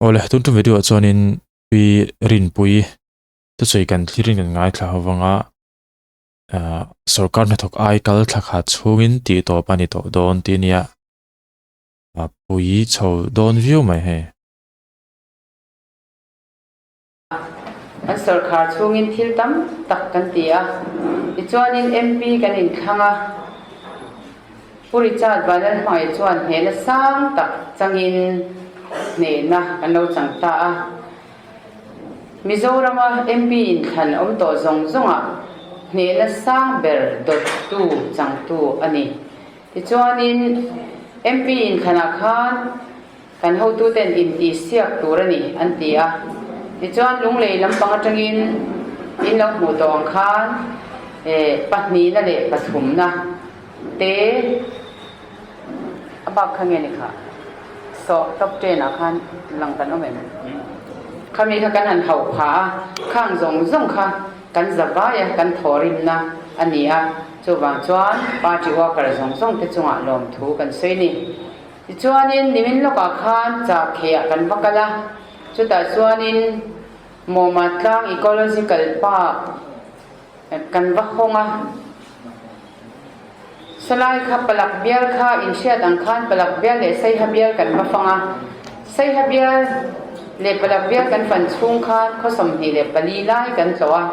Awle, tun tum video ah chuanin Pi Rinpui thusawi kan thlirin kan ngaithla ho vanga ah sorkar hnathawk ai kal thla khat chhungin tih tawp a ni tawh dawn tih ania a pui chho dawn viau mai hei. Kan sawrkhar chhungin thil tam tak kan ti a, tichuanin MP kan inthlang a, Pu Richard Vanlalhmangaih chuan hnehna sang tak changin hnehna kan lo chang ta a. Mizorama MP inthlan awm tawh zawng zawngah hnehna sang ber dawttu changtu a ni. Tichuanin MP inthlanah khan Kan hotuten intihsiak tur a ni an ti a. Tichuan Lunglei lampang atangin in lo hmuh tawh ang khan pahnihna leh pathumna te a bak kha nge ni kha? Saw top ten ah khan lang kan awm em? Khami kha kan han hauh pha a, khang zawng zawng kha kan za vai a, kan thawhrimna a ni a. Chuvang chuan party worker zawng zawng te chungah lawmthu kan sawi ni. Tichuanin nimin lawkah khan Chakheah kan va kal a, chutah chuanin Mawma Tlang Ecological Park kan va hawng a. Salai kha Palak bial kha inhriat ang khan Palak bial leh Saiha bial kan va fang a. Saiha bial leh Palak bial kan fan chhung khan khaw 24 lai kan tlawh a.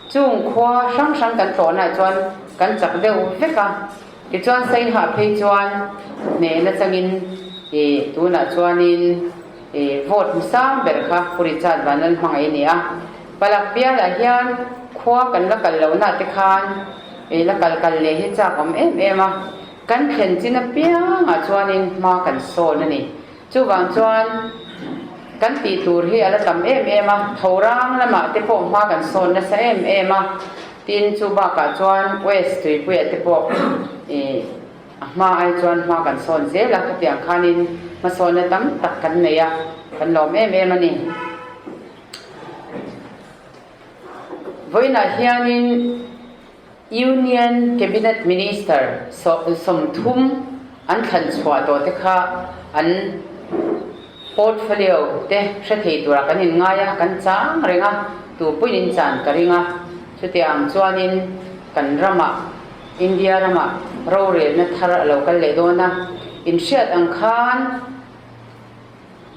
Chung khua hrang hrang kan tlawhnaah chuan kan chak deuh vek a. Tichuan Saiha phei chuan hnehna changin ih tunah chuanin ih vote hmasang ber kha Pu Richard Vanlal hmangaih a ni a. Palak bialah hian khua kan la kal lohna te khan ih la kal kal leh hi chak awm em em a, kan thlen chin apiangah chuanin hma kan sawn a ni. Chuvang chuan kan tih tur hi a la tam em em a, Thorang lamah te pawh hma kan sawn nasa em em a, tin chu bakah chuan West Tuipuiah te pawh ih a hma ai chuan hma kan sawn zel a, khatiang khanin hmasawnna tam tak kan nei a, kan lawm em em a ni. Vawiinah hianin Union Cabinet Minister 30 an thlan chhuah tawh te kha an portfolio te hre thei tura kan inngai a, kan chang reng a, tupuiin in chan ka ring a. Chutiang chuanin kan ramah, India ramah rorelna thar a lo kal leh dawn a, inhriat ang khan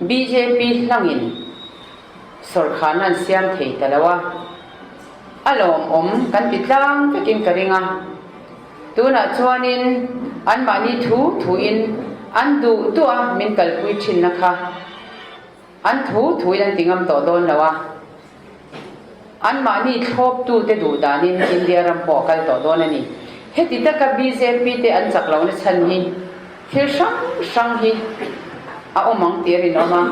bjp hlangin sawrkharna an siam thei ta lo a, a lawmawm kan ti tlang vekin ka ring a. Tunah chuanin anmahni thu thuin an duh duh a min kalpui thinna kha an thu thuin an ti ngam tawh dawn lo a, anmahni thlawptute duh danin India ram pawh a kal tawh dawn a ni. Heti taka bjp te an chak lohna chhan hi thil hrang hrang hi a awm ang tih a rinawm a.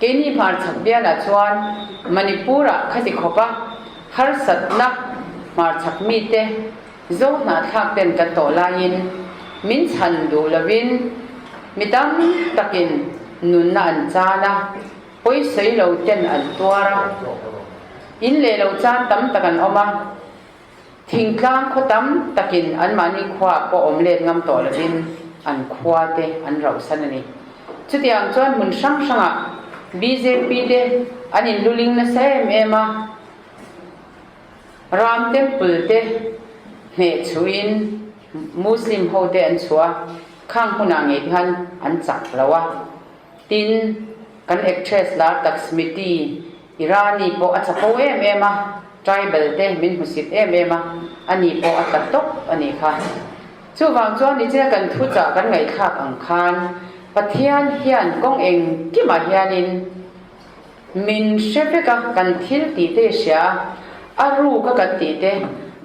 Keini hmarchhak bialah chuan Manipur-ah khati khawpa harsatna hmarchhak mite Zo hnahthlak ten kan tawh laiin min chhan duh lovin mi tam takin nunna an chan a, pawisawi lo ten an tuar a, in leh lo chan tam tak an awm a, thingtlang khaw tam takin anmahni khuaah pawh awm let ngam tawh lovin an khua te an rauhsan a ni. Chutiang chuan hmun hrang hrangah bjp te an inluling nasa em em a. Ram temple te hneh chhuhin Muslim ho te an chhuah a, khang hmunah ngei te khan an chak lo a. Tin, kan actress lar tak Smriti Irani pawh a chapo em em a, tribal te min hmusit em em a, ani pawh a tla tawp a nih kha. Chuvang chuan nichina kan thuchah kan ngaihthlak ang khan Pathian hian kawng engkimah hianin, Min hre vek a, kan thil tih te i hria a, a ruk a kan tih te,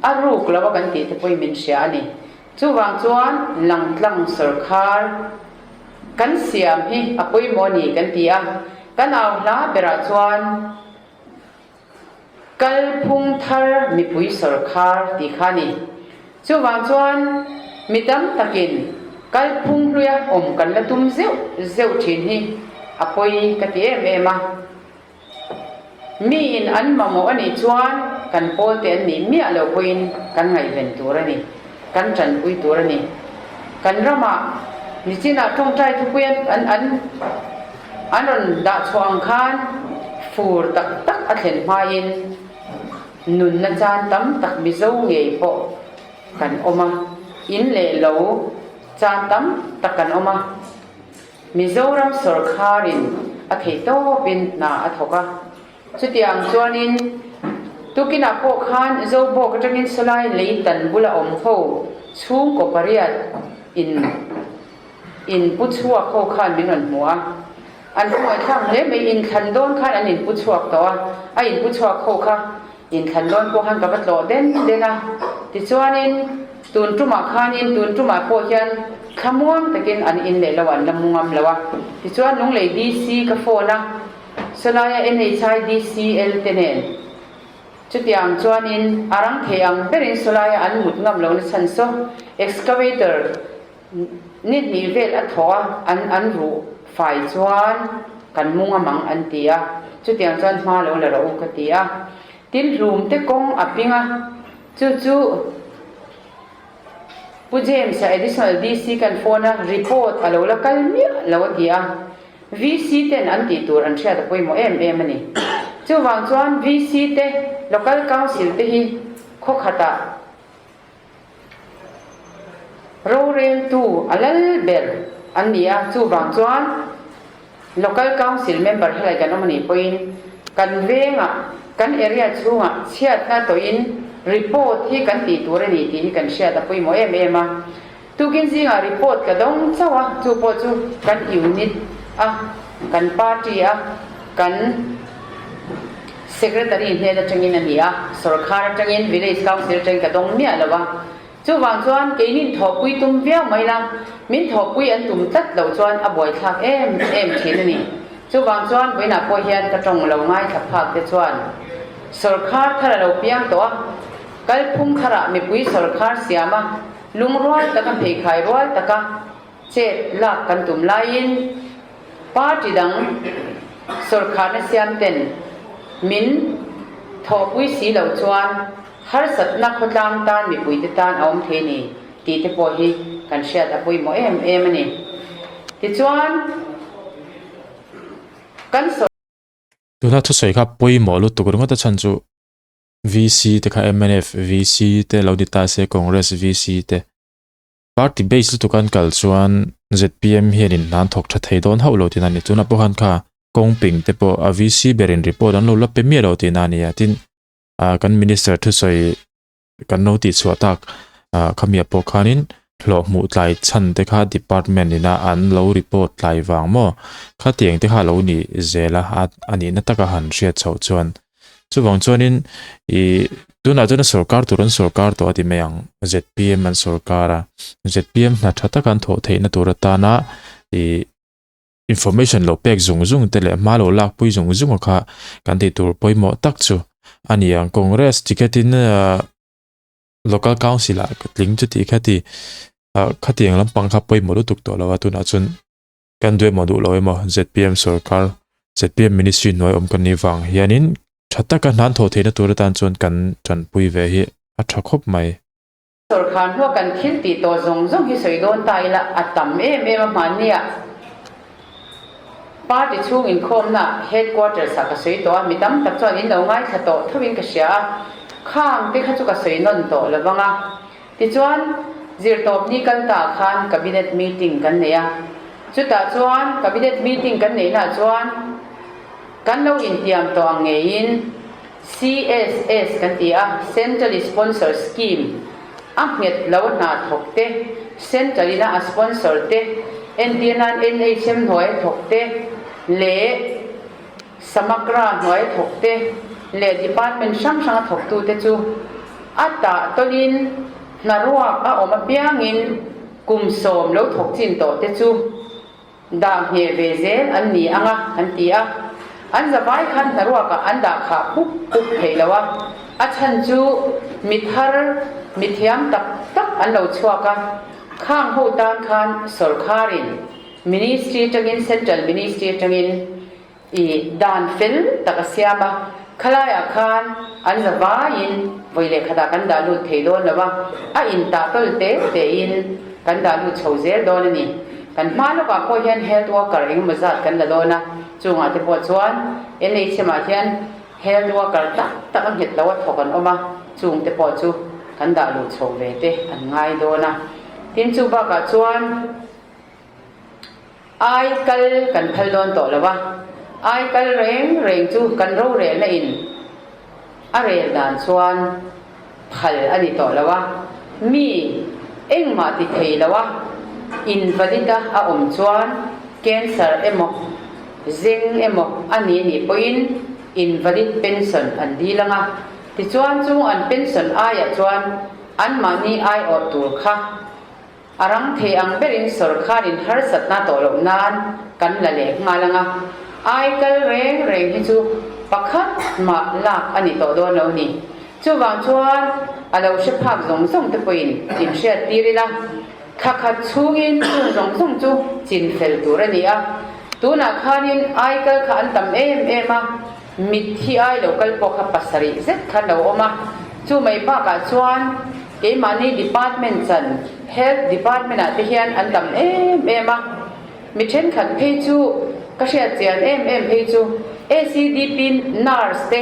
a ruk lo a kan tih te pawhin min hria a ni. Chuvang chuan langtlang sawrkhar kan siam hi a pawimawh a ni kan ti a, kan au hla berah chuan kalphung thar mipui sawrkhar tih kha a ni. Chuvang chuan mi tam takin kalphung hluia awm kan la tum zeuh zeuh thin hi a pawi ka ti em em a. Miin an mamawh a nih chuan kan pawl te an nih miah loh pawhin kan ngaihven tur a ni, kan tanpui tur a ni. Kan ramah nichinah tawngtai thupui an an. An rawn dah chhuah ang khan fur tak tak a thlen hmain nunna chan tam tak Mizo ngei pawh kan awm a, in leh lo chan tam tak kan awm a. Mizoram sawrkharin a theih tawpin hna a thawk a. Chutiang chuanin tukinah pawh khan Zobawk atangin sawlai lei tan bula awm ho chhungkaw pariat in in pu chhuak ho khan min rawn hmu a. An hmuaithlak hle mai, inthlan dawn khan an in pu chhuak tawh a, a in pu chhuak ho kha inthlan dawn pawh khan ka va tlawh den den a. Tichuanin tun tumah khanin tun tumah pawh hian thlamuang takin an in leh lo a, an la mu ngam lo a. Tichuan Lunglei DC ka phone a. Sawlaia NHIDCL te nen chutiang chuanin a rang thei ang berin sawlaia an mut ngam lohna chhan saw excavator ni hnih vel a thawh a, an an ruh fai chuan kan mu ngam ang an ti a, chutiang chuan hma lo la rawh u ka ti a. Tin hlum te kawng a ping a, chu chu Pu James-a Additional DC kan phone a, report a lo la kal miah lo a ti a. VC ten an tih tur an hriat a pawimawh em em a ni. Chuvang chuan VC te, Local Council te hi khaw khatah roreltu a lal ber an ni a, chuvang chuan Local Council member helai kan awm a nih pawhin kan vengah, kan area chhungah chhiatna tawhin report hi kan tih tur a ni tih hi kan hriat a pawimawh em em a. Tukin zingah report ka dawng chauh a, chu pawh chu kan unit a, kan party a, kan secretary hnen atangin a ni a, sorkar atangin, village council atangin ka dawng miah lo a. Chuvang chuan keinin thawhpui tum viau mai la, min thawhpui an tum tlat loh chuan a buaithlak em em thin a ni. Chuvang chuan vawiinah pawh hian ka tawng lo ngaithla phak te chuan sorkar thar a lo piang tawh a, kalphung tharah mipui sorkar siam a, Lungrual taka pheikhai rual taka chet lak kan tum laiin party dang sawrkharna siam ten min thawhpui si lo chuan harsatna khawtlang tan mipuite tan a awm thei ni tih te pawh hi kan hriat a pawimawh em em a ni. Tichuan kan sawr. Tuna thusawi kha pawimawh lutuk ringawt a chhan chu VC te kha mnf VC te lo ni ta se Congress VC te party base lutuk an kal chuan ZPM hianin hna an thawk tha thei dawn hauh lo tihna a ni. Tunah pawh khan kha kawng ping te pawh a VC berin report an lo la pe miah lo tihna a ni a. Tin, ah kan minister thusawi kan lo tihchhuah tak ah khamiah pawh khanin hlawh hmuh tlai chhan te kha department ina an lo report tlai vang maw khatiang te kha a lo ni zel a a nihna taka han hriat chhoh chuan chuvang chuanin ih tunah chuan a sorkar tur an sorkar tawh a ti mai ang zpm an sorkar a zpm hna tha taka an thawh theihna tur atana ih information lo pek zung zung te leh hma lo lak pui zung zung a kha kan tih tur pawimawh tak chu a ni ang congress ticket in ah local council ah ka tling chuti khati ah khatiang lampang kha pawimawh lutuk tawh lo a tunah chuan kan duh emaw duh lo emaw zpm sorkar zpm ministry hnuai awm kan nih vang hianin tha taka hnan thawh theihna tur atan chuan kan tanpui ve hi a tha khawp mai. Sorkar hnua kan thil tih tawh zawng zawng hi sawi dawn ta ila a tam em em a hmannia party chhung inkhawmna headquarters ah ka sawi tawh a, mi tam tak chuan in lo ngaithla tawh tho in ka hria a, khang te kha chu ka sawi nawn tawh lo vang a. Tichuan zirtawpni kal ta khan cabinet meeting kan nei a, chutah chuan cabinet meeting kan neihna chuan kan lo intiam tawh ang ngeiin, CSS kan ti a, Central Sponsor Scheme, a nghet lo hna thawk te, Central ina a sponsor te, entir nan NHM hnuaia thawk te leh Samagra hnuaia thawk te leh department hrang hranga thawktute chu a tah tawlhin hna ruak a awm apiangin kum sawm lo thawk chin tawh te chu Dah ngheh ve zel an ni ang a, an ti a. An zavai khan hnaruakah an dah khah pup pup thei lo a, a chhan chu mi thar, mi thiam tak tak an lo chhuak a. Khang ho tan khan sawrkharin Ministry atangin, Central Ministry atangin i dan fel tak a siam a, khalaiah khan an zavaiin vawi leh khatah kan dah lut thei dawn lo a, a intah tawl te tein kan dah lut chho zel dawn a ni. Kan hma lawkah pawh hian health worker engemaw zat kan la dawn a. Chungah te pawh chuan NHM ah hian health worker tak tak a nghet lo a thawk an awm a, chung te pawh chu kan dah luh chho ve te an ngai dawn a. Tin chu bakah chuan ai kal kan phal dawn tawh lo a, ai kal reng reng chu kan rorelna in a rel dan chuan phal a ni tawh lo a, mi engmah ti thei lo a, invalid a a awm chuan cancer emaw zeng emaw a ni nih pawhin invalid pension an dil ang a, tichuan chung an pension aiah chuan anmahni aiawh tur kha a rang thei ang berin sawrkharin harsatna tawh loh nan kan la leh nghal ang a, ai kal reng reng hi chu pakhat mah lak a ni tawh dawn lo ni. Chuvang chuan a lo hre phak zawng zawng te pawhin inhriat tir ila, thla khat chhungin chung zawng zawng chu chin fel tur a ni a. Tunah khanin ai kal kha an tam em em a, mitthi ai lo kal pawh kha pasarih zet khan lo awm a. Chu mai bakah chuan keimahni department chan Health department ah te hian an tam em em a. Mi thenkhat phei chu ka hriat chian em em phei chu ACDP nurse te,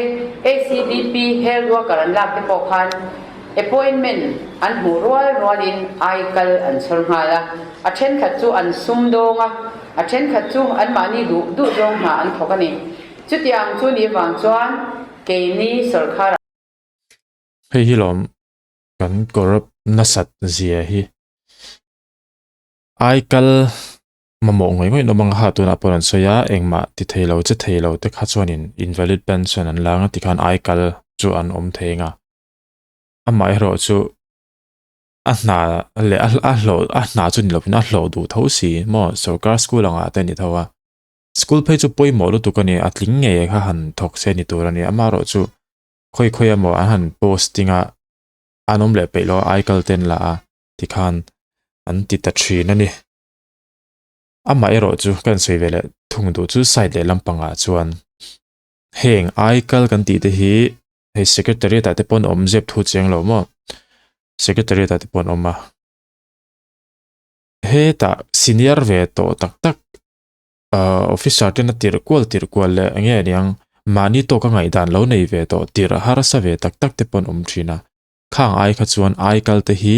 ACDP health worker an lak te pawh khan appointment an hmuh rual rualin ai kal an chhawr nghal a, a thenkhat chu an sum dawng a, a thenkhat chu anmahni duh duh zawng hna an thawk a ni. Chutiang chu ni vang chuan keini sawrkhar Hei hi lawm kan corrupt nasat zia hi. Aikal mamawh ngawih ngawih nawm anga ha tunah pawh an sawi a, engmah ti thei lo che thei lo te kha chuanin invalid pension an la anga tikhan aikal chu an awm thei anga. Amaherawh chu a hna leh a hlawh a hna chu ni lovin a hlawh duh tho si maw sorkar school angah te a ni tho a. School phei chu pawimawh lutuk a ni, a tling ngei kha han thawk se ni tur a ni. Amaherawh chu khawi khawi emaw an han posting a an awm leh peih lo a aikal te an la a. tikhan an ti ta thin a ni. Amah erawh chu kan sawi ve leh thung duh chu side leh lampangah chuan heng aikal kan tih te hi hei secretariat ah te pawh an awm zep thu chiang lo maw secretariat ah te pawh an awm a hetah senior ve tawh tak tak ah officer ten a tirh kual tirh kual leh eng nge niang mahni tawka ngaihdan lo nei ve tawh tirh harsa ve tak tak te pawh an awm thin a. Khang ai kha chuan ai kal te hi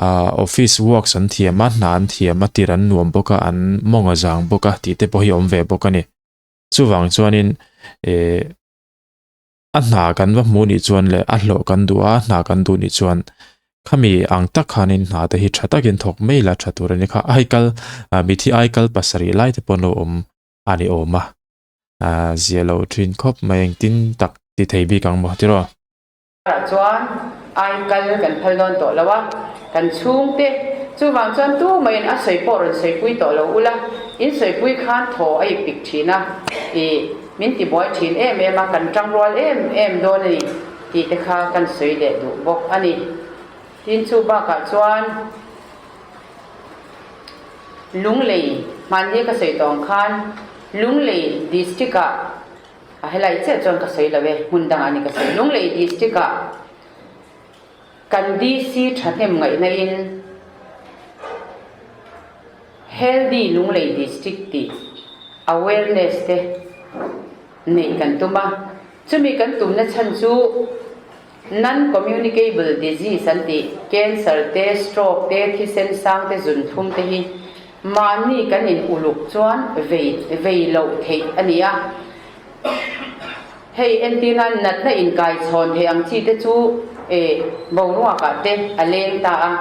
ah office works an thiam a, hna an thiam a, tir an nuam bawk a, an mawng a zang bawk a tih te pawh hi a awm ve bawk a ni. Chuvang chuanin eh a hna kan va hmuh nih chuan leh a hlawh kan duh a, hna kan duh nih chuan khami ang tak khanin hna te hi tha takin thawk mai la tha tur a ni kha. Ai kal ah mithi ai kal pasarih lai te pawh an lo awm a ni awm a, ah zia lo thin khawp mai engtin tak ti thei bik ang maw tiraw? Ah chuan ai kal kan phal dawn tawh lo a, kan chhungte chuvang chuan tumaiin a sawi pawh rawn sawipui tawh lo ula, in sawipui khan thaw a ipik thin a, ih min tibuai thin em em a, kan tangrual em em dawn a ni tih te kha kan sawi leh duh bawk a ni. Tin chu bakah chuan Lunglei hmanni ka sawi tawng khan Lunglei district ah A helai chiah chuan ka sawi lo e, hmun dangah ni ka sawi. Lunglei District ah kan DC thahnem ngaihna in Healthy Lunglei District tih awareness te neih kan tum a. Chumi kan tumna chhan chu Non-communicable disease an tih, cancer te, stroke te, thisen sang te, zunthlum te hi mahni kan in uluk chuan vei vei loh theih a ni a. Hei entirna natna inkai chhawn thei ang chi te chu e boruakah te a leng ta a,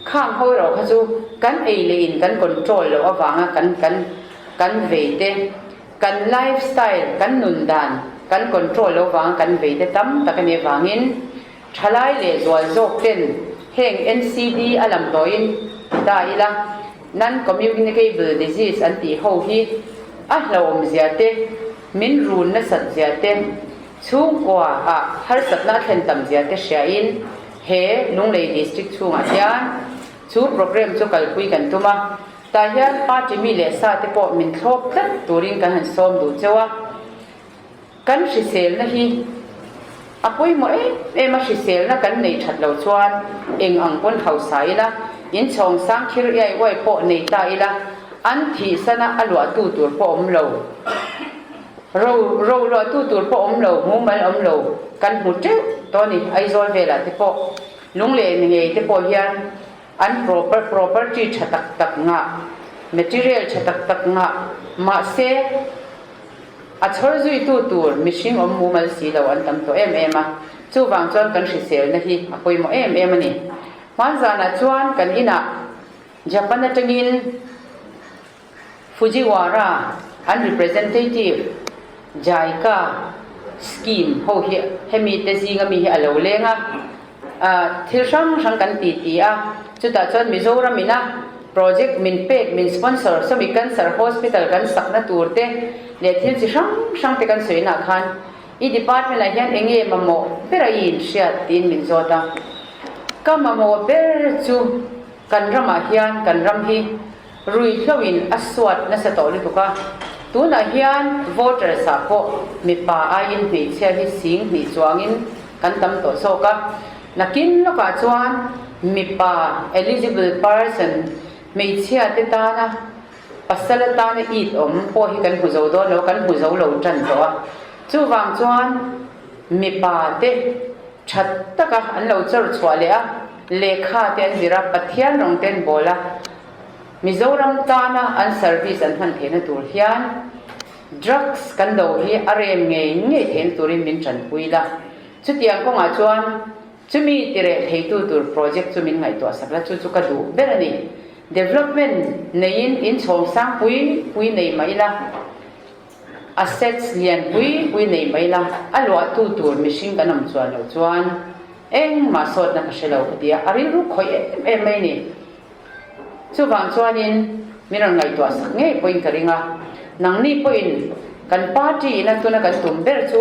khang ho erawh kha chu kan ei leh in kan control loh avanga kan kan kan vei te, Kan lifestyle, kan nun dan kan control lo vang kan vei te tam tak a nih avangin thalai leh zual zawk ten heng NCD a lam tawhin ti ta ila, non-communicable disease an tih ho hi a hlauhawm zia te, min run nasat zia te, chhungkua ah harsatna a thlen tam zia te hriain he Lunglei District chhungah hian chu programme chu kalpui kan tum a. Tah hian party mi leh sa te pawh min thlawp tlat turin kan han sawm duh cheu a. Kan hriselna hi a pawimawh em em a, hriselna kan nei that lo chuan eng ang pawn hausa ila, inchhawng sang thir iai uai pawh nei ta ila, an thihsana a luahtu tur pawh awm lo. Ro ro luahtu tur pawh awm lo, mumal awm lo kan hmu teuh tawh a ni. Aizawl velah te pawh lungleh ngei te pawh hian an proper property tha tak tak ngah, material tha tak tak ngah mahse a chhawr zuitu tur mihring awm mumal si lo an tam tawh em em a. Chuvang chuan kan hriselna hi a pawimawh em em a ni. Hmanzanah chuan kan inah Japan atangin Fujiwara an representative JICA scheme ho hi hemi te zinga mi hi a lo leng a, thil hrang hrang kan ti ti a, chutah chuan Mizoram ina project min pek min sponsor sawmi cancer hospital kan sakna tur te leh thil chi hrang hrang te kan sawi nah khan i department ah hian eng nge mamawh ber a i inhriat tiin min zawt a, ka mamawh ber chu Kan ramah hian kan ram hi ruihhlo in a suat nasa tawh lutuk a, tunah hian voters ah pawh mipa aiin hmeichhia hi sing hnih chuangin kan tam tawh zawk a, nakin lawkah chuan mipa eligible person hmeichhia te tana pasal atana it awm pawh hi kan hmu zo dawn lo, kan hmu zo lo tan tawh a, chuvang chuan mipa te tha taka an lo chawr chhuah leh a, lehkha te an zir a, Pathian rawng te an bawl a, Mizoram tana an service an hman theihna tur hian drugs kan do hi a rem ngei ngei theihna turin min tanpui la. Chutiang kawngah chuan chumi tireh theitu tur project chu min ngaihtuah sak la, chu chu ka duh ber a ni. Development neiin inchhawng sang pui pui nei mah ila, Assets lian pui pui nei mai la, a luahtu tur mihring kan awm chuan loh chuan engmah sawtna ka hre lo ka ti a, a rilru khawih em em mai ni. Chuvang chuanin min rawn ngaihtuah sak ngei pawhin ka ring a, nangni pawhin kan party ina tuna kan tum ber chu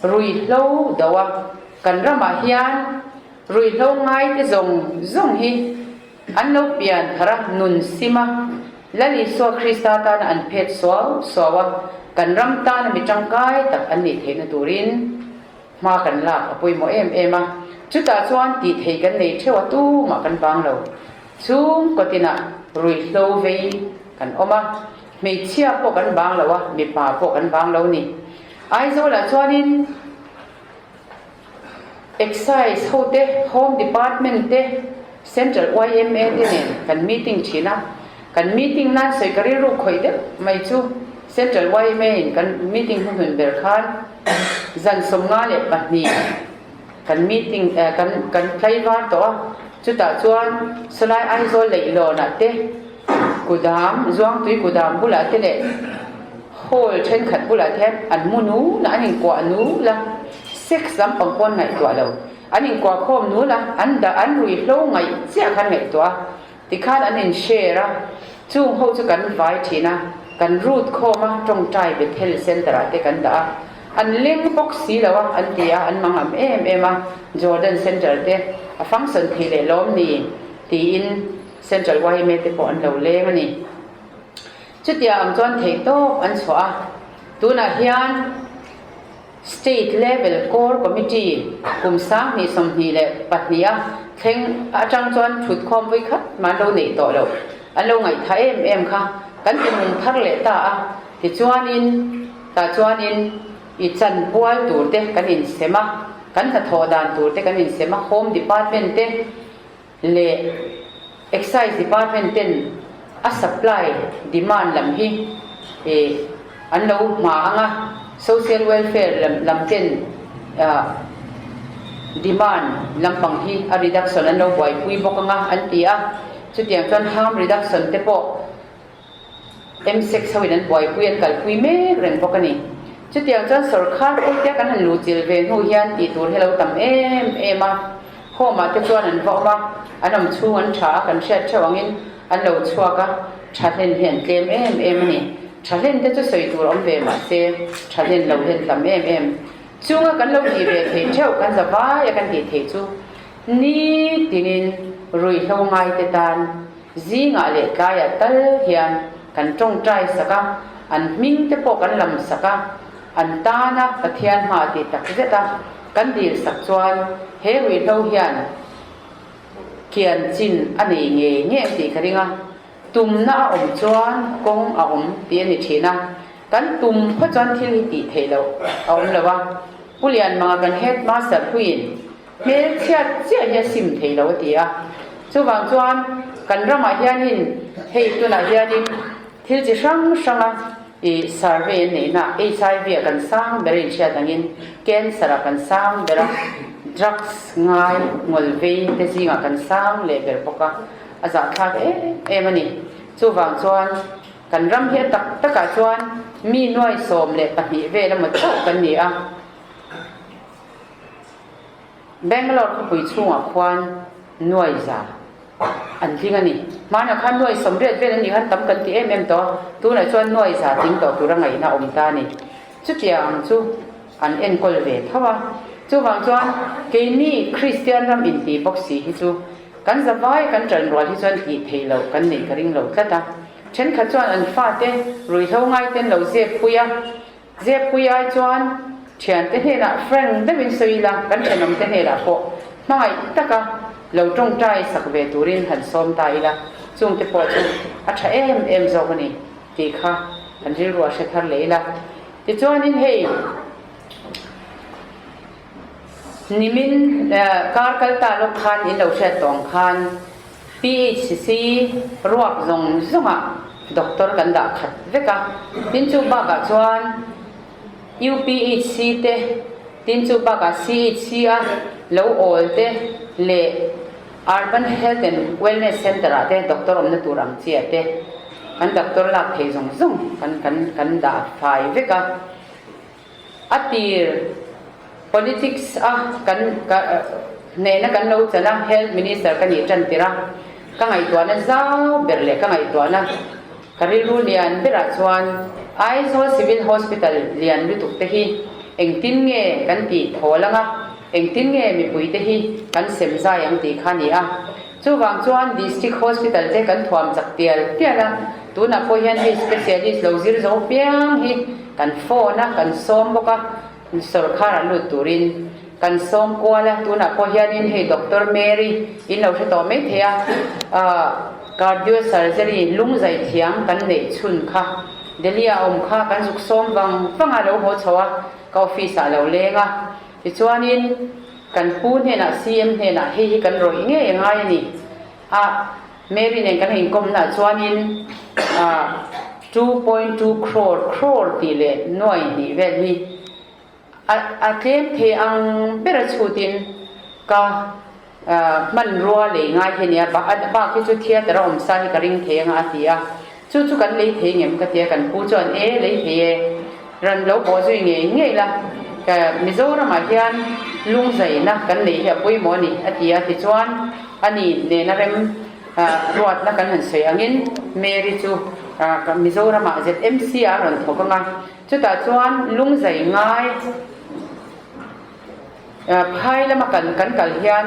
ruihhlo do a, kan ramah hian ruihhlo ngaite zawng zawng hi An lo pian thar a, nun sim a, Lal Isua Krista tana an phet suau suau a, kan ram tana mi tangkai tak an nih theihna turin hma kan lak a pawimawh em em a. Chutah chuan tih theih kan nei theuh a, tumah kan vang lo. Chhung kawtinah ruihhlo vei kan awm a, hmeichhia pawh kan vang lo a, mipa pawh kan vang lo ni. Aizawlah chuanin. Excise ho te, Home Department te, Central yma te nen kan meeting thin a, kan meeting nan sawi ka rilru khawih deuh mai chu Central yma in kan meeting hnuhnun ber khan zan 52 kan meeting kan kan tlaivar tawh a, chutah chuan sawlai Aizawl leihlawnah te kudam Zuangtui kudam bulah te leh Hall thenkhat bulah te hian an mu nul a, an inkuah nul a, sex lampang pawh an ngaihtuah lo. An inkuah khawm nul a, an dah an ruihhlo ngaih chiah khan ngaihtuah a, tikhan an in share a, chung ho chu kan vai thin a, kan root khawm a, tawngtai Bethel Centre ah te kan dah a, an leng bawk si lo a, an ti a, an mangam em em a, Jordan Centre te a function thei leh lawm ni tiin Central yma te pawh an lo leng a ni. Chutia ang chuan theihtawp an chhuah a, tunah hian State Level Core Committee kum 2022 a thleng atang chuan thutkhawm vui khat mah an lo neih tawh loh, an lo ngaihtha em em kha kan ti mung thar leh ta a, tichuanin tah chuanin i chanpual tur te kan insem a, kan hnathawh dan tur te kan insem a, Home Department te, leh Excise Department ten a supply demand lam hi an lo hma ang a, Social Welfare lam ten demand lampang hi a reduction an lo buaipui bawk ang a an ti a, chutiang chuan harm reduction te pawh M-sex ho in an buaipui an kalpui mek reng bawk a ni. Chutiang chuan sawrkhar pawlte kan han luhchilh ve hnu hian tih tur hi a lo tam em em a, home ah te chuan an va awm a, an awm chhung an tha a, kan hriat theuh angin an lo chhuak a, tha hlen hi an tlem em em a ni. Tha hlen te chu sawi tur awm ve mah se, tha hlen lo hi an tam em em. Chunga kan lo tih ve theih theuh, kan za vai a kan tih theih chu nitinin ruihhlo ngaite tan Zingah leh tlaiah tal hian kan tawngtai sak a, an hming te pawh kan lam sak a, an tana Pathian hma tih tak zet a kan dil sak chuan he ruihhlo hian kian chin a nei ngei ngei tih ka ring a, tumna a awm chuan kawng a awm tih a ni thin a. Kan tum phawt chuan thil hi tih theih loh a awm lo a, Pu Lianmanga kan headmaster puiin hmelchhiat chiah hi a sim thei lo a ti a. Chuvang chuan kan ramah hianin hei tunah hianin thil chi hrang hranga ih survey an neihna HIV ah kan sang ber a inhriat angin cancer ah kan sang ber a, drugs ngai ngawl vei te zingah kan sang leh ber bawk a, a zahthlak em em a ni. Chuvang chuan kan ram hi a tak takah chuan mi nuai 12 vel emaw chauh kan ni a. Bangalore khawpui chhungah khuan nuai za an tling a ni. Hmanah khan nuai 80 vel an nih khan tam kan ti em em tawh a, tunah chuan nuai za tling tawh tura ngaihna a awm ta a ni. Chutiang ang chu an enkawl ve tho a. Chuvang chuan keini Kristian ram inti bawk si hi chu kan zavai kan ṭan rual hi chuan tih theih loh kan neih ka ring lo tlat a. Ṭhenkhat chuan an fate ruihhlo ngaiten lo zep pui a. Zep-pui ai chuan thiante hnenah frank deuhin sawi ila, kan thenawmte hnenah pawh hmangaih taka lo tawngtai sak ve turin han sawm ta ila, chungte pawh chu a tha em em zawk a ni tih kha kan rilru a hre thar leh ila. Tichuanin hei nimin kar kal ta lawk khan in lo hriat tawng khan PHC ruak zawng zawngah doctor kan dah khat vek a, tin chu bakah chuan UPHC te, tin chu bakah CHC a lo awl te leh Urban Health and Wellness Centre ah te doctor awmna tur ang chi ah te kan doctor lak thei zawng zawng kan kan kan dah fai vek a. A tir politics a kan hnehna kan lo chan a, Health Minister ka nih tan tir a, ka ngaihtuahna zau ber leh ka ngaihtuahna ka rilru lian berah chuan Aizawl Civil Hospital lian lutuk te hi engtin nge kan tih thawl ang a, engtin nge mipui te hi kan sem zai ang tih kha a ni a. Chuvang chuan District Hospital te kan thuam chak tial tial a, tunah pawh hian hei specialist lo zir zo piang hi kan phone a, kan sawm bawk a, sawrkhar an lut turin kan sawm kual a, tunah pawh hianin hei Doctor Mary in lo hre tawh mai thei a, ah cardio surgery lung zai thiam kan neih chhun kha Delhi ah awm kha kan zuk sawm vang vang a lo haw chho a, ka office ah lo leng a, tichuanin. Kan pu hnenah CM hnenah hei hi kan rawih ngei a ngai a ni. A Mary nen kan inkawmnaah chuanin 2.2 crore, crore tih leh nuai hnih vel hi a a tlem thei ang ber a chhutin ka hmanrua lei ngai hi a ni a, bak hi chu theatre a awm sa hi ka ring thei anga a ti a. Chu chu kan lei thei ngem ka ti a, kan pu chuan e lei thei e, ran lo bawh zui ngei ngei la, ka Mizoramah hian lungzaina kan nei hi a pawimawh a ni a ti a, tichuan ani nena rem ruatna kan han sawi angin Mary chu Mizoramah ZMC ah a rawn thawk ang a, chutah chuan lungzai ngai Phai lama kan kan kal hian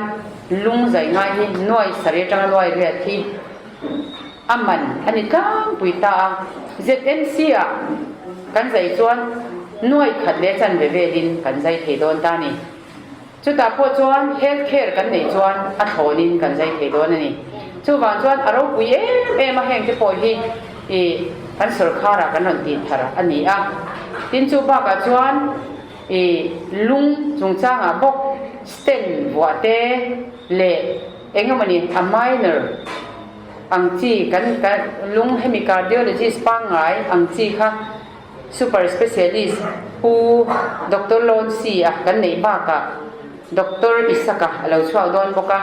lungzai ngai hi nuai sarih atanga nuai riat hi a man a ni tlangpui ta a. ZMC ah kan zai chuan nuai khat leh chanve velin kan zai thei dawn ta a ni. Chutah pawh chuan health care kan neih chuan a thlawnin kan zai thei dawn a ni. Chuvang chuan a ropui em em a hengte pawh hi ih kan sawrkharah kan rawn tih thar a ni a. Tin chu bakah chuan. I lung chungchangah bawk stent vuah te leh eng emawni a minor ang chi kan lung hemi cardiologist pangngai ang chi kha super specialist Pu Doctor Lonsi a kan neih bakah Doctor Isaka a lo chhuak dawn bawk a,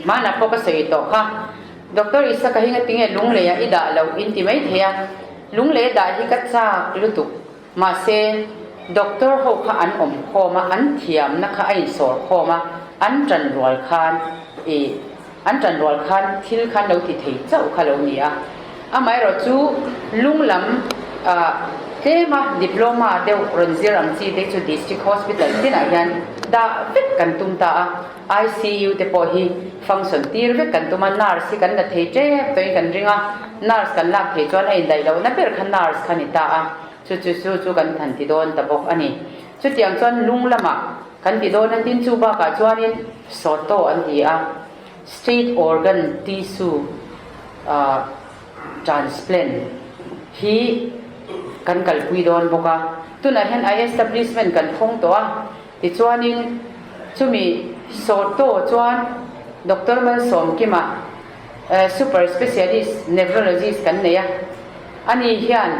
hmanah pawh ka sawi tawh kha. Doctor Isaka hi ngatinge lung leiah i dah loh in ti mai thei a, lung lei a dah hi ka chak lutuk. Mahse, doctor ho kha an awm khawm a, an thiamna kha a insawr khawm a, an tan rual khan ih an tan rual khan thil khan lo ti thei chauh kha lo ni a. Amaherawh chu lung lam ah tlema diploma deuh rawn zir ang chi te chu district hospital tinah hian dah vek kan tum ta a, ICU te pawh hi function tir vek kan tum a, nurse hi kan la thei tep tawhin kan ring a, nurse kan lak thei chuan a indaih lohna ber kha nurse kha ni ta a, chu chu chu chu kan han ti dawn ta bawk a ni. Chutiang chuan lung lamah kan ti dawn a, tin chu bakah chuanin SOTO an ti a, State Organ Tissue Transplant hi. kan kalpui dawn bawk a. Tunah hian a establishment kan thawng tawh a, tichuanin chumi sawrto chuan Doctor Malsawmkima super specialist nephrologist kan nei a, ani hian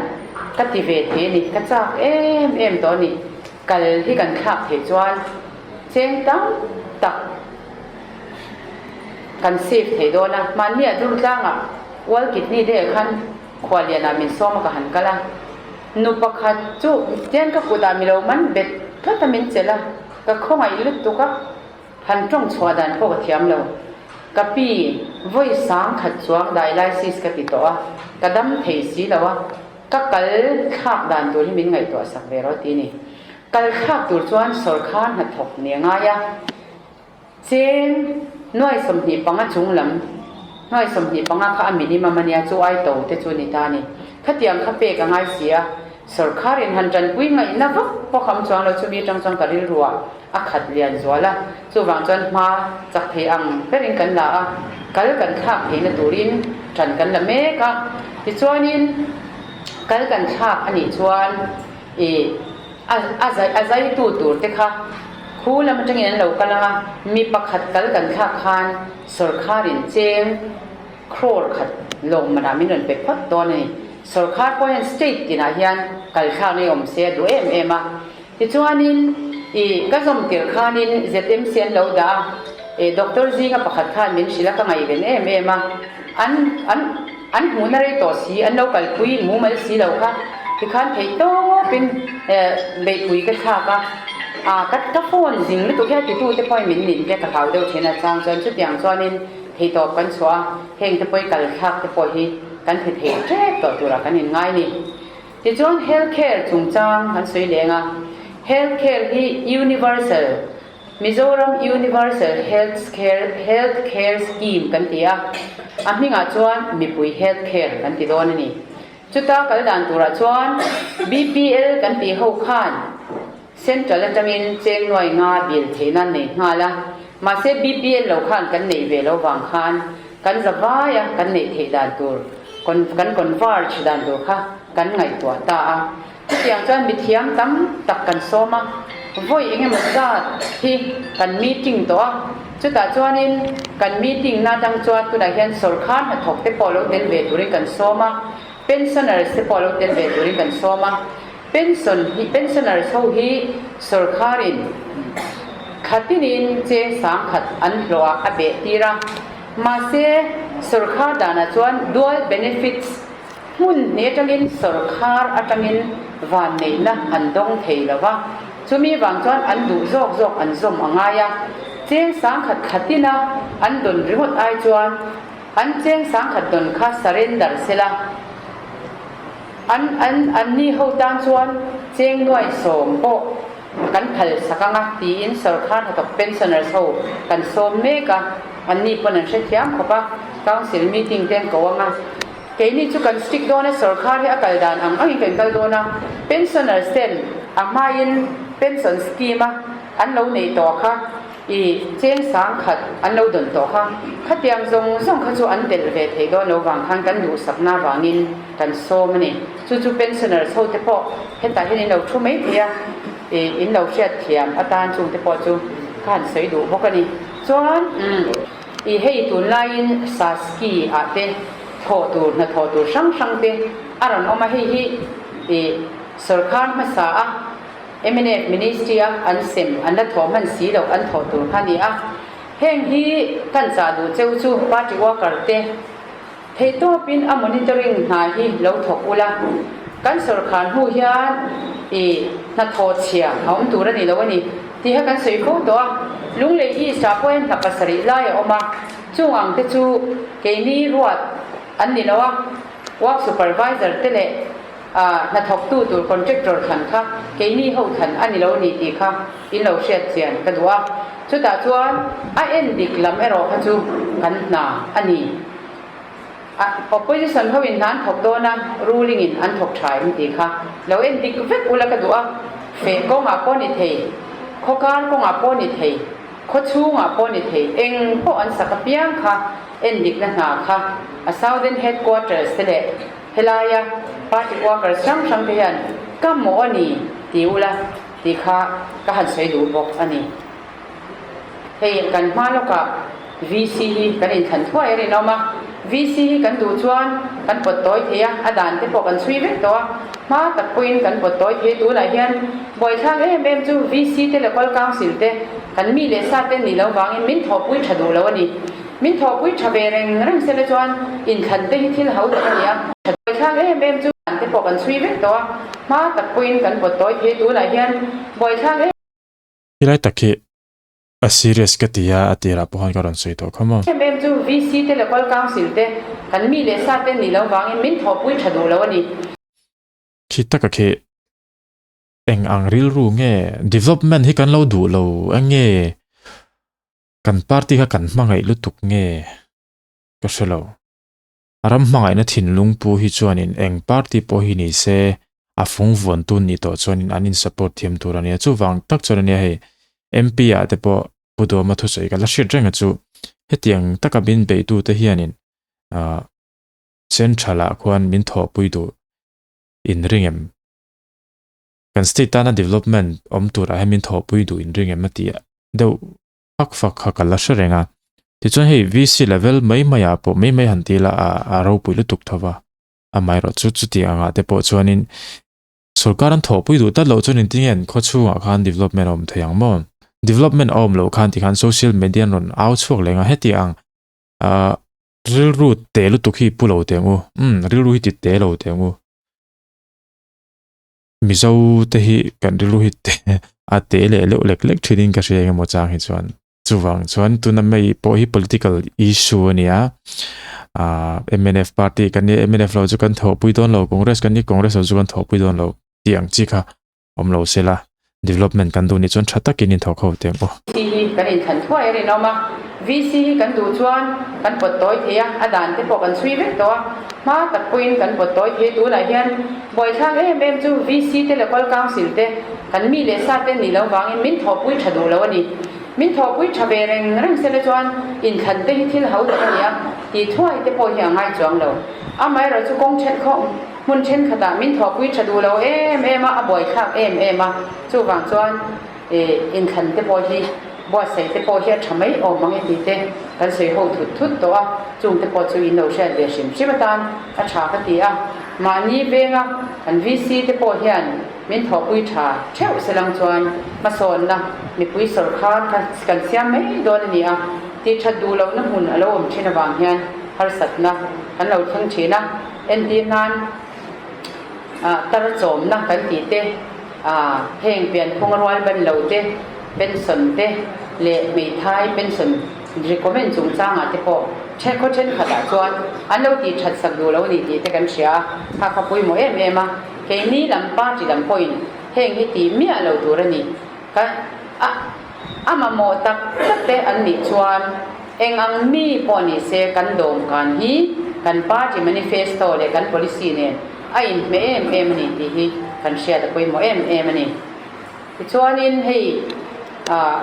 ka ti ve thei a ni, ka chak em em tawh a ni, kal hi kan thlak theih chuan cheng tam tak kan save thei dawn a, hmanni ah Durtlangah World Kidney Day ah khan Khualian ah min sawm a ka han kal a, nu pakhat chu tian ka kut ah milo man bet tlat a min chelh a, ka khawngaih lutuk a, han tawng chhuah dan pawh ka thiam lo. Ka pi vawi sang khat chuang dialysis ka ti tawh a, ka dam thei si lo a, ka kal thlak dan tur hi min ngaihtuah sak ve rawh ti ni. Kal thlak tur chuan sawrkhar hnathawk ni a ngai a. Cheng nuai 25 chung lam, nuai 25 kha a minimum a nia, chu ai to te chu ni ta a ni. Khatiang kha pek a ngai si a, sawrkhar in han tanpui ngaihna vak pawh kham chuang lo, chumi atang chuan ka rilru ah a khat lian zual a, chuvang chuan hma chak thei ang berin kan la a, kal kan thlak theihna turin tan kan la mek a, tichuanin kal kan thlak a nih chuan ih A zaitu tur te kha khu lam atangin an lo kal ang a, mi pakhat kal kan thlak khan sawrkharin cheng crore khat lawmmanah min rawn pe phawt dawn a ni. Sawrkhar pawh hian state tinah hian kal thlak nei awm se a duh em em a. Tichuanin i ka zawm tirh khanin ZMC an lo dah a, i doctor zinga pakhat khan min hrilh a, ka ngaihven em em a. An an. An hmuhna rei tawh si, an lo kalpui mumal si lo kha tikhan theih tawpin beihpui ka thlak a, ah ka ka phone zing lutuk hian titute pawhin min nin te ka hlau deuh thin a, chang chuan chutiang chuanin theihtawp kan chhuah a, heng te pawhin kal thlak te pawh hi kan thi thei tep tawh turah kan inngai ni. Tichuan health care chungchang kan sawi leng a, health care hi universal Mizoram Universal Health Care Health Care Scheme kan ti a, a hmingah chuan mipui health care kan ti dawn a ni. Chuta kal dan turah chuan BPL kan tih ho khan Central atangin cheng nuai nga bill theihna an nei nghal a, mahse BPL lo khan kan neih ve lo vang khan kan zavai a kan neih theih dan tur kan converge dan tur kha kan ngaihtuah ta a. Chutiang chuan mithiam tam tak kan sawm a, vawi eng emaw zat hi kan meeting tawh a, chutah chuanin kan meeting na atang chuan tunah hian sawrkhar hnathawk te pawh lo tel ve turin kan sawm a, pensioners te pawh lo tel ve turin kan sawm a, pension hi pensioners ho hi sawrkharin khatinin cheng sangkhat an hlawh ah a beh tir a, mahse sawrkhar danah chuan dual benefits Hmun hnih atangin sawrkhar atangin vanneihna an dawng thei lo va, chumi vang chuan an duh zawk zawk an zawm a ngai a. Cheng sangkhat khatina an dawn ringawt ai chuan an cheng sangkhat dawn kha surrender sela, an an anni ho tan chuan cheng nuai sawm pawh kan phal sak ang a tiin sawrkhar hnathawk pensioners ho kan sawm mek a, anni pawn an hrethiam khawp a, council meeting te an ko ang a. Keini chu kan stick dawn a, sawrkhar hi a kal dan ang angin kan kal dawn a, pensioners ten a hmain pension scheme a an lo neih tawh kha i cheng sang khat an lo dawn tawh kha, khatiang zawng zawng kha chu an telh ve thei dawn lo vang khan kan duhsakna vangin kan sawm a ni. Chu chu pensioners ho te pawh hetah hian in lo thu mai thei a, i in lo hriatthiam atan chung te pawh chu ka han sawi duh bawk a ni. Chuan i hei tunlaiin Saski ah te thawh tur hnathawh tur hrang hrang te a rawn awm a, hei hi ih sawrkhar hmasa a mnf ministry a an sem an la thawh hman si loh an thawh tur kha a ni a, heng hi kan chah duh cheu chu party worker te theihtawpin a monitoring hna hi lo thawk ula, kan sawrkhar hnu hian ih hnathawh chhia a awm tur a ni lo a ni tih kha kan sawi fo tawh a, Lunglei East ah pawh hian hna pasarih lai a awm a. Chung ang te chu keini ruat an ni lo a, work supervisor te leh hnathawktu tur contractor thlan kha keini ho thlan a ni lo ni tih kha in lo hriat chian ka duh a. Chutah chuan a en dik lam erawh kha chu kan hna a ni. Opposition ho in hna an thawk dawn a, ruling in an thawk tha em tih kha lo en dik vek ula ka duh a, feh kawngah pawh ni thei, khawkar kawngah pawh ni thei, Khaw chhungah pawh ni thei eng pawh an sak apiang kha endikna hna kha a Southern Headquarters te leh helaia party workers hrang hrang te hian ka mawh a ni ti ula tih kha ka han sawi duh bawk a ni. Hei kan hma lawkah VC hi kan inthlan thuai a rinawm a, VC hi kan duh chuan kan pawt tawi thei a, a dan te pawh kan chhui vek tawh a, hma tak pawhin kan pawt tawi thei a, tunah hian buaithlak em em chu VC te Local Council te kan mi leh sa te nih loh vangin min thawhpui tha duh lo a ni. Min thawhpui tha ve reng reng sela chuan inthlan te hi thil ho tak a ni a, buaithlak em em chu dan te pawh kan chhui vek tawh a, hma tak pawhin kan pawt tawi thei a, tunah hian buaithlak em. Helai tak hi a serious ka ti a, a tirah pawh khan ka rawn sawi tawh kha maw. Em em chu VC te Local Council te kan mi leh sa te nih loh vangin min thawhpui tha duh lo a ni. Khi taka khi eng ang rilru nge development hi kan lo duh lo eng nge kan party kha kan hmangaih lutuk nge ka hre lo. Ram hmangaihna thinlung pu hi chuanin eng party pawh hi ni se a fung vuantu nih tawh chuanin an in support thiam tur a nia. Chuvang tak chuan a nia hei MP ah te pawh Pu Duama thusawi ka la hriat reng a chu hetiang taka min beihtute hianin ah central ah khuan min thawhpui duh inring em? Kan state tana development awm turah hian min thawhpui duh inring em a tih deuh fak fak kha ka la hre reng a. Tichuan hei VC level mai mai ah pawh mai mai han ti ila a ropui lutuk tho va. Amaherawh chu chutiang angah te pawh chuanin sorkar an thawhpui duh tlat loh chuan engtin nge an khaw chhungah khan development a awm thei ang maw? Development a awm loh khan tikhan social media an rawn au chhuak leh ang a heti ang ah rilru te lutuk hi pu lo teh ang u. Umm rilru hi ti te lo teh ang u. Mizo te hi kan rilru hi te a te leh leuh lek lek thin in ka hria eng emaw chang hi chuan chuvang chuan tuna mai pawh hi political issue a ni a ah mnf party kan nia mnf lo chu kan thawhpui dawn lo congress kan nia congress lo chu kan thawhpui dawn lo tih ang chi kha awm lo sela development kan duh nih chuan tha takin in thawk ho teh ang aw. VC hi kan inthlan thuai a rinawm a, VC hi kan duh chuan kan pawt tawi thei a, a dan te pawh kan chhui vek tawh a, hma tak pawhin kan pawt tawi thei a, tunah hian buaithlak em em chu VC te Local Council te kan mi leh sa te nih loh vangin min thawhpui tha duh lo a ni. Min thawhpui tha ve reng reng sela chuan inthlan te hi thil ho tak a ni a, tih thuai te pawh hi a ngai chuang lo. Amaherawhchu kawng then khawng. Hmun thenkhatah min thawhpui tha duh lo em em a, a buaithlak em em a, chuvang chuan inthlan te pawh hi buatsaih te pawh hi a tha mai awm ang e tih te kan sawi ho thut thut tawh a, chung te pawh chu in lo hriat ve hrim hrim atan a tha ka ti a, mahni venga kan VC te pawh hian min thawhpui tha theuh selang chuan hmasawnna mipui sawrkhar kha kan siam mai dawn a ni a, tih that duh lohna hmun a lo awm thin avang hian harsatna kan lo thleng thin a. Entir nan tar chawmna kan tih te, heng pianphung rual ban lo te, pension te leh hmeithai pension recommend chungchangah te pawh khaw thenkhatah chuan an lo tih that sak duh lo a ni tih te kan hria a, kha kha pawimawh em em a, keini lam party lam pawhin heng hi tih miah lo tur a ni. Ka a mamawh tak tak te an nih chuan eng ang mi pawh ni se kan dawmkan hi kan party manifesto leh kan policy nen a inhmeh em em a ni tih hi kan hriat a pawimawh em em a ni. Tichuanin hei ah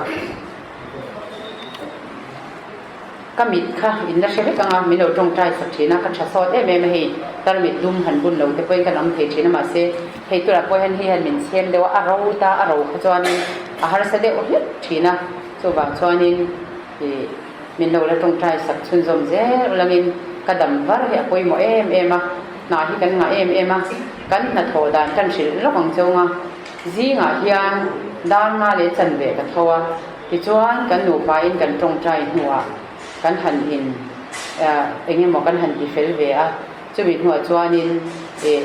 Ka mit kha in la hre vek ang a, min lo tawngtai sak thin a, ka tha sawt em em a hei, tarmit dum han bun lo te pawhin kan awm thei thin a, mahse hei turah pawh hian hei hian min chhem deuh a, a ro ta, a ro kha chuanin a harsa deuh hlek thin a, chuvang chuanin ih min lo la tawngtai sak chhunzawm zel ulangin ka dam var hi a pawimawh em em a, hna hi kan ngah em em a, kan hnathawh dan kan hrilh lawk ang chauh ang a, zingah hian dar nga leh chanve ka tho a. Tichuan, kan nupain kan tawngtai hnuah kan han in eng emaw kan han ti fel ve a, chumi hnuah chuanin ih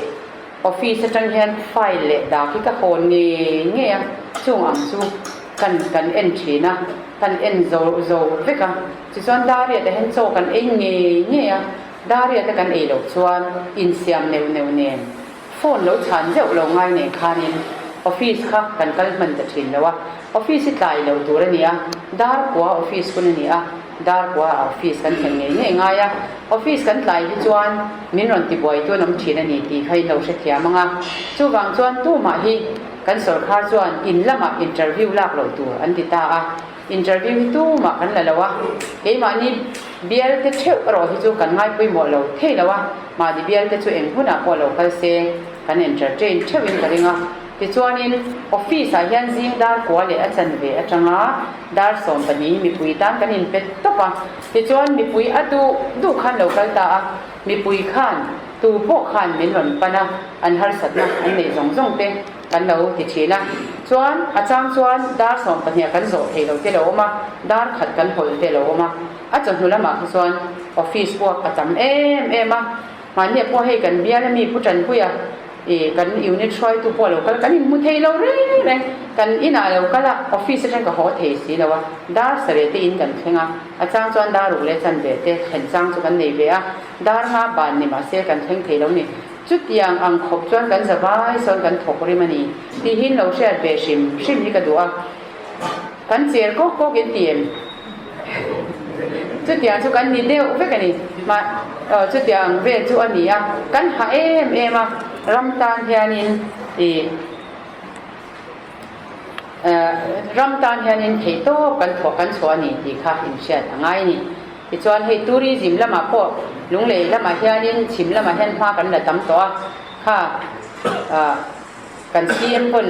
office atang hian file leh dak hi ka hawn ngei ngei a, chung ang chu kan kan en thin a, kan en zo zo vek a, tichuan Dariat ah hian chaw kan ei ngei ngei a, Dariat a kan ei loh chuan insiam neuh neuh nen Phone lo chhan zeuh lo ngai nen khanin office kha kan kal hman ta thin lo a, office hi tlai lo tur a ni a, dar kua office hun a ni a, dar kua ah office kan thlen ngei ngei ngai a, office kan tlai hi chuan min rawn tibuai tu an awm thin a ni tih kha in lo hrethiam ang a, chuvang chuan tumah hi kan sawrkhar chuan in lamah interview lak loh tur an ti ta a, interview hi tumah kan la lo a, keimahni. Bial te theuh erawh hi chu kan ngaipawimawh lo thei lo a, mahni bial te chu eng hunah pawh lo kal se kan entertain theuhin ka ring a. Tichuanin office ah hian zing dar kua leh a chanve atanga dar 12 mipui tan kan inpe tawp a. Tichuan mipui a duh duh khan lo kal ta a, mipui khan tu pawh khan min rawn pan a, an harsatna an neih zawng zawng te kan lo ti thin a. Chuan a chang chuan dar 12 ah kan zawh theih lo te lo awm a, dar khat kan hawlh te lo awm a. A chawhnu lamah kha chuan office work a tam em em a, mahni ah pawh hei kan bial a mi Pu Tanpuia ih kan unit hruaitu pawh a lo kal, kan inhmu thei lo reng reng, kan inah a lo kal a, office atang ka haw thei si lo a, dar sareh te in kan thleng a, a chang chuan dar ruk leh chanve te thlen chang chu kan nei ve a, dar nga ban ni mahse kan thleng thei lo ni. Chutiang ang khawp chuan kan za vai sawn kan thawk rim a ni tihin lo hriat ve hrim hrim hi ka duh a, kan cher kawk kawk in ti em? Chutiang chu kan ni deuh vek a ni. Mah chutiang vel chu a ni a, kan hah em em a, ram tan hianin ih ram tan hianin theihtawp kan thawh kan chhuah a ni tih kha inhriat a ngai a ni. Tichuan hei tourism lamah pawh Lunglei lamah hianin chhim lamah hian hma kan la tam tawh a, kha kan CM pawn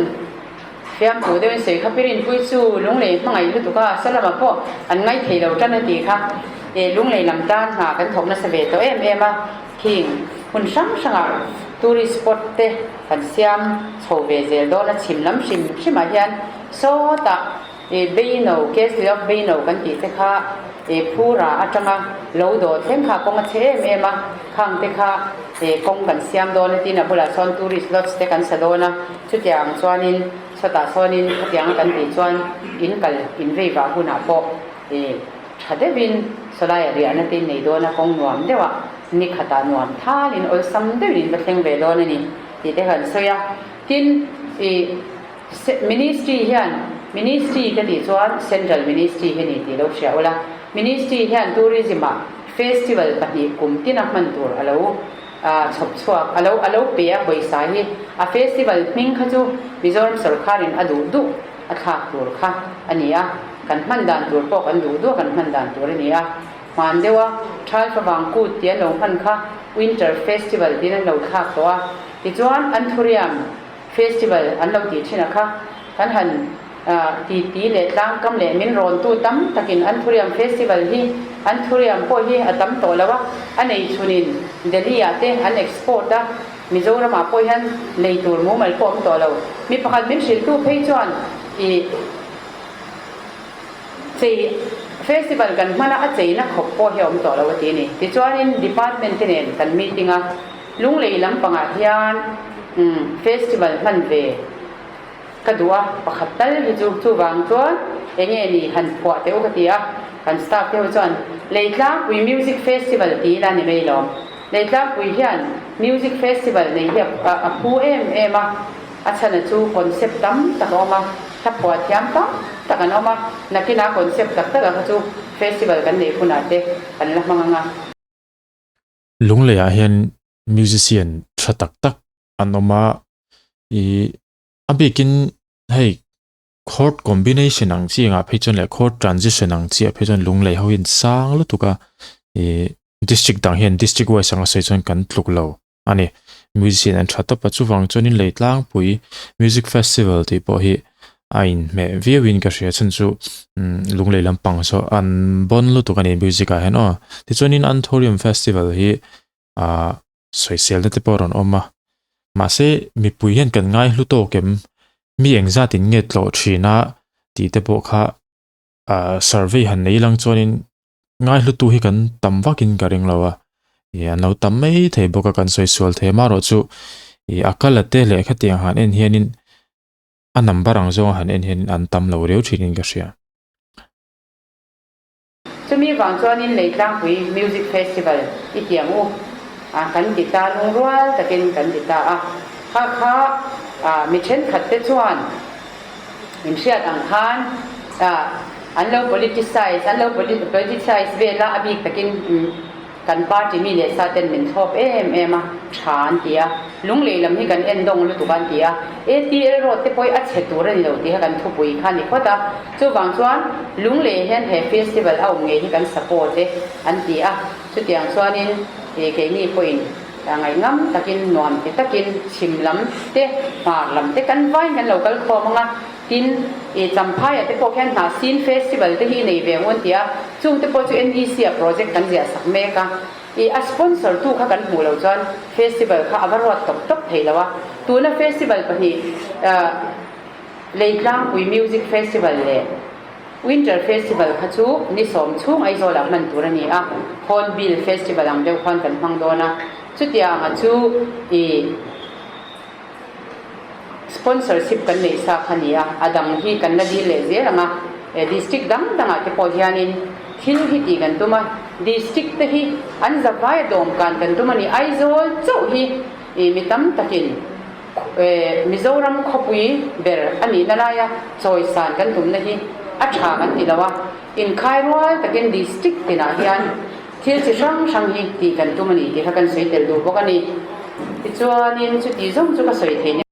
fiamthu deuhin sawi kha Pirinpui chu Lunglei hmangaih lutuk a, sa lamah pawh an ngaithei lo tan a tih kha e Lunglei lam tan hna kan thawk nasa ve tawh em em a, khing hmun hrang hrangah tourist spot te kan siam chho ve zel dawn a, chhim lam hrim hrimah hian sawtah E Beino, Castle of Beino kan tih te kha e Phura atanga lo dawh thleng kha kawng a chhe em em a, khang te kha e kawng kan siam dawn a tin a bulah sawn tourist lodge te kan sa dawn a, chutiang ang chuanin chhuatah sawnin khatiang a kan tih chuan in kal in vei vah hunah pawh e tha deuhin sawlai a riahna te in nei dawn a, kawng nuam deuhah ni khatah nuam thalin awlsam deuhin in va thleng ve dawn a ni tih te kan sawi a, tin e. Ministry hian, Ministry ka tih chuan Central Ministry hi ni tih lo hria ula, Ministry hian Tourism ah Festival pahnih kum tina hman tur a lo chhawp chhuak, a lo a lo pe a pawisa hi a Festival hming kha chu Mizoram sawrkharin a duh duh a thlak tur kha a ni a, kan hman dan tur pawh kan duh duh a kan hman dan tur a ni a, hman deuh a Thal Favang Kut tih an lo hman kha Winter Festival tiin an lo thlak tawh a, tichuan Anthurium Festival an lo tih thin a kha kan han ti ti leh tlangkam leh min rawn tu tam takin Anthurium Festival hi Anthurium pawh hi a tam tawh lo a, a nei chhunin Delhi ah te an export a, Mizoram ah pawh hian lei tur mumal pawh awm tawh lo. Mi pakhat min hrilh tu phei chuan i chei festival kan hman a, a cheina khawp pawh hi a awm tawh lo a ti a ni. Tichuanin department te nen kan meeting a. Lunglei lampangah hian festival hman ve ka duh a, pakhat tal hi chu chuvang chuan enge ni han phuah teh u ka ti a, kan staff te ho chuan Leitlangpui Music Festival ti ila ni mai lawm. Leitlangpui hian Music Festival nei hi a phu em em a, a chhana chu concept tam tak a awm a, hla phuah thiam tam tak an awm a, nakinah concept tak takah kha chu festival kan neih hunah te kan la hmang ang a. Lungleiah hian musician tha tak tak an awm a, ih a bikin hei chord combination ang chi engah phei chuan leh chord transition ang chiah phei chuan Lunglei ho hian sang lutuk a, ih district dang hian district wise anga sawi chuan kan tluk lo a ni. Musician an tha tawp a, chuvang chuanin lei tlangpui music festival tih pawh hi a inhmeh viauin ka hria chhan chu Lunglei lampang saw an bawn lutuk a ni music ah hian aw. Tichuanin Anthurium festival hi ah sawiselna te pawh a rawn awm a, mahse mipui hian kan ngai hlu tawk em? Mi engzat in nge tlawh thin a tih te pawh kha ah survey han nei lang chuanin ngai hlu tu hi kan tam vakin ka ring lo a, ih an lo tam mai thei bawk a kan sawi sual thei amaherawh chu ih a kal a te leh khatiang han en hianin a number ang zawnga han en hian an tam lo riau thinin ka hria. Chumi vang chuanin Leitlangpui Music Festival i tiang u a kan ti ta lungrual takin kan ti ta a, kha kha a mi thenkhat te chuan in hriat ang khan a an lo politicize an lo politicize vel a, a bik takin. Kan party mi leh sa ten min thlawp em em a, tha an ti a. Lunglei lam hi kan en dawng lutuk a an ti a. ATL road te pawh hi a chhe tur a ni lo tih kha kan thupui kha a ni phawt a. Chuvang chuan Lunglei hian he festival a awm ngei hi kan support e an ti a. Chutiang chuanin keini pawhin ngaihngam takin nuam ti takin chhim lam te hmar lam te kan vain kan lo kal khawm ang a. Tin, i Champhaiah te pawh khian Hnahsin Festival te hi i nei ve ngun tia, chung te pawh chu NEC ah project kan ziah sak mek a, i a sponsor tu kha kan hmuh loh chuan festival kha a va ruat tawp tawp thei lo a. Tuna festival pahnih Leitlangpui Music Festival leh Winter Festival kha chu ni sawm chhung Aizawlah hman tur a ni a, Hornbill Festival ang deuh khuan kan hmang dawn a, chutianga chu i. Sponsorship kan neih sa kha ni a, a dang hi kan la dil leh zel ang a, district dang dangah te pawh hianin thil hi tih kan tum a, district te hi an zavai a dawmkan kan tum a ni, Aizawl chauh hi mi tam takin Mizoram khawpui ber a nihna laia chawisan kan tumna hi a tha kan ti lo a, inkhai rual takin district tinah hian Thil chi hrang hrang hi tih kan tum a ni tih kha kan sawi tel duh bawk a ni. Tichuanin chuti zawng chu ka sawi thei ni.